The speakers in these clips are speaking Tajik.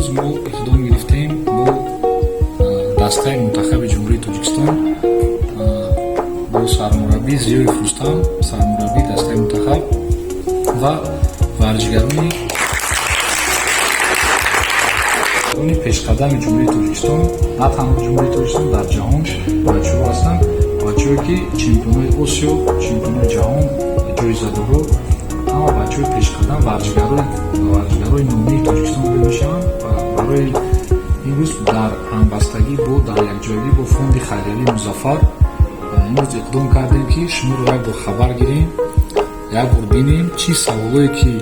Имрӯз мо иқдом гирифтем бо дастаи мунтахаби Ҷумҳурии Тоҷикистон, бо сармураббӣ Зиёев Рустам, сармураббии дастаи мунтахаб, ва варзишгарони пешқадами Ҷумҳурии Тоҷикистон, на танҳо Ҷумҳурии Тоҷикистон, дар ҷаҳон бачаҳо ҳастанд, бачаҳое ки чемпионои Осиё, чемпионои ҷаҳон, ҷоизадоро, ҳама бачаҳои пешқадам, варзишгарои номии Тоҷикистон мешаванд. Ва барои имрӯз дар ҳамбастагӣ бо, дар якҷоягӣ бо фонди хайриявии Музаффар имрӯз иқдом кардем, ки шуморо як бор хабар гирем, як бор бинем, чӣ саволое ки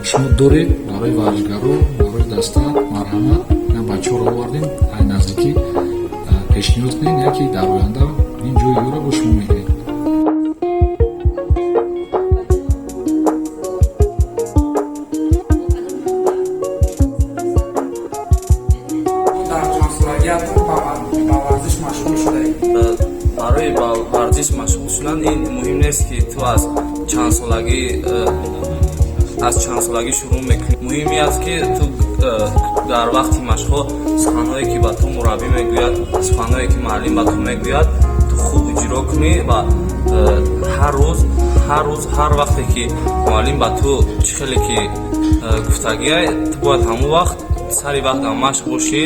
шумо доред барои варзишгаро, барои даста. Марҳамат, ина бачаҳоро овардем, ай наздикӣ пешниҳод кунем, яке дар оянда ин ҷои ёро бо шумо мегирем. Дар чандсолагиатон ба варзиш машғул шудаед? Барои ба варзиш машғул шудан ин муҳим нест, ки ту аз чандсолагӣ шурӯъ мекунӣ. Муҳим ин аст, ки ту дар вақти машқҳо суханҳое, ки ба ту мураббӣ мегӯяд, суханҳое, ки муаллим ба ту мегӯяд, ту хуб иҷро кунӣ ва ҳар рӯз, ҳар вақте ки муаллим ба ту чӣ хеле ки гуфтагиай, ту бояд ҳамон вақт сари вақт дар машқ бошӣ,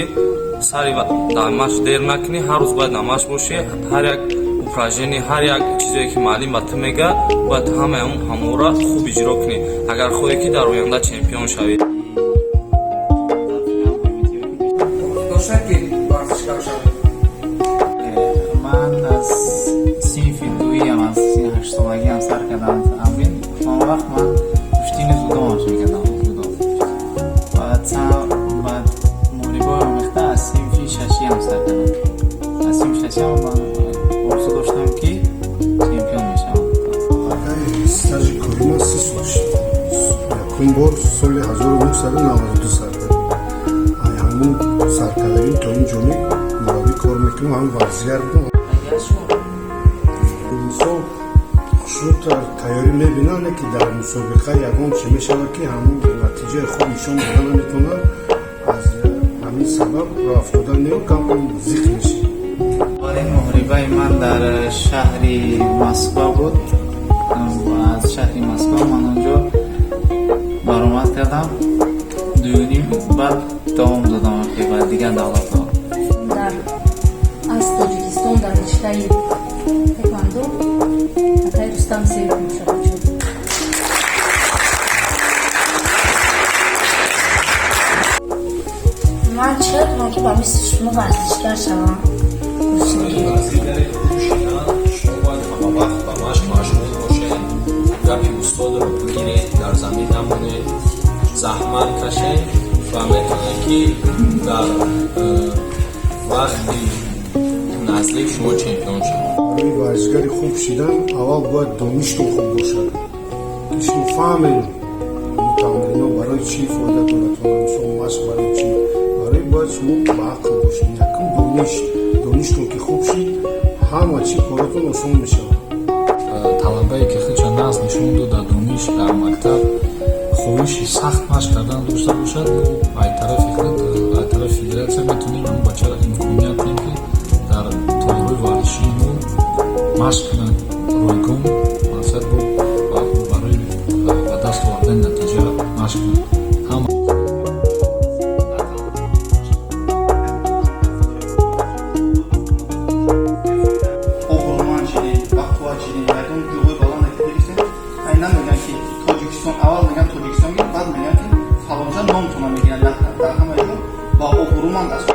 сари дар машқ дер накунӣ. Ҳар рӯз бояд дар машқ бошӣ. Ҳар як упражнение, ҳар як чизе, ки муаллим ба ту мегӯяд, бояд ту ҳамаи ҳамонро хуб иҷро кунӣ, агар хоҳӣ, ки дар оянда чемпион шавӣ. Доштед, ки варзишгар шавед? Ман аз синфи дуюм, аз синни 8-солагиам сар кардам тамрин. Он вақт ман гӯштини дзюдо машқ мекардам, дзюдо. Баъд муҳорибаи омехта аз синфи шашиам сар кардам. Аз синфи шашиам ман орзу доштам, ки чемпион мешавам. Стажи кори ман 30 сол шуд. Якум бор соли 1992 сар кардем. Ай ҳамун саркардагим то ин ҷониб мураббӣ кор мекунам, ҳам варзишгар будам. Инсон хушнудтар тайёрӣ мебинанд, ки дар мусобиқа ягон чи мешавад, ки ҳамун натиҷаи хуб нишон дода наметавонад. Аз ҳамин сабаб роҳ афтодан нею камкам зиқ мешид. Аввалин муҳорибаи ман дар шаҳри Москва буд. Аз шаҳри Москва ман онҷо баромад кардам, дуюним, баъд давом додам ба дигар давлатҳо. Дар аз Тоҷикистон дар риштаи тэквондо акай Рустам Сеев мешавад. Ман чиқар кунам, ки ба мисли шумо варзишгар шавам? Варзишгари хуб шудан шумо бояд ҳамавақт ба машқ машғул бошед, гапи устодро бигиред, дар замин намонед, заҳмат кашед ва метавонед, ки дар вақти наздик шумо чемпион шавед. Барои варзишгари хуб шидан аввал бояд доништон хуб бошад, ки шумо фаҳмед тамрино барои чӣ фоида дорад, мисол, машқ барои чӣ. Барои бояд шумо ба ақл бошед. Якум дониш, доништон ки хуб шид, ҳама чӣ коротон осон мешавад. Талабае ки худша нағз нишон дод дар дониш, дар мактаб хоҳиши сахт машқ кардан дошта бошад, мо ай тарафи худ, ай тарафи федератсия метавонем ҳамон бачаро имконият диҳем, ки дар толорҳои варзишии мо машқ кунад ройгон, мақсад бо барои ба даст овардани натиҷа машқ кунад ҳама. Обрӯманд шидем, бақувват шидем, ягон ҷойҳои баланде ки гирифтем, ай намегӯянд, ки Тоҷикистон, аввал мегӯянд Тоҷикистон гирифт, баъд мегӯянд, ки фалонҷа номтона мегиранд дар ҳама ҷо ва обрӯманд аст.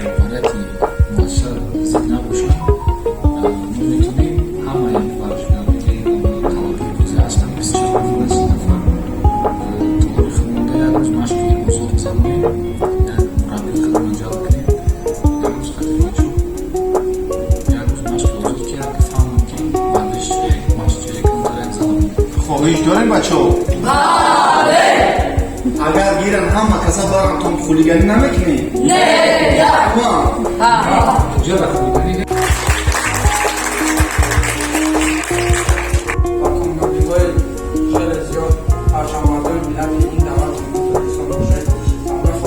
Роҳбарияти муассиса зид набошанд, мо метавонем ҳамаи варзишгароне ки талабаи бозӣ ҳастанд, 24 нафар, 30 нафар, толори худмонда як рӯз машқи озод гузаронем, як мураббии худмон ҷалб кунем, як рӯз хати бачо як рӯз машқи озод, ки як фаҳмам, ки варзиш чие, машқ чие, камтар як залаб. Хоҳиш дорем, бачаҳо? Агар гиран, ҳама каса барам, хулиганӣ намекунӣ? Не. Ҷара хулиганӣ. Ба комёбиҳои хеле зиёд парчамбардори миллати ин давлат, Ҷумҳурии Тоҷикистон бошед. Ҳамроҳи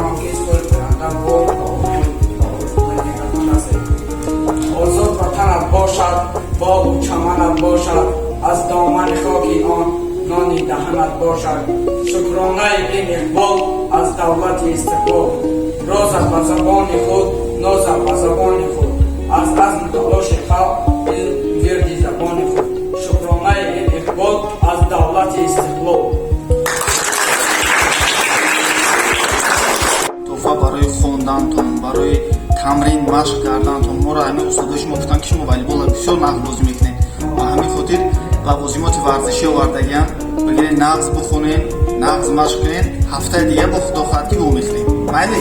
Шукронаи ин иқбол аз давлати истиқлол. Розам ба забони худ, нозам ба забони худ, аз азму талоши халқ, илм вирди забони худ. Шукронаи ин иқбол аз давлати истиқлол. Тӯҳфа барои хондантон, барои тамрин, машқ кардантон. Моро ҳамин устодои шумо гуфтанд, ки шумо волейболро бисёр нағз бозӣ мекунед. Ба ҳамин хотир лавозимоти варзишӣ овардагиам. Бигиред, нағз бихонед, нағз машқ кунед. Ҳафтаи дига бо худо хоҳад, ки вомехӯрем. Майли?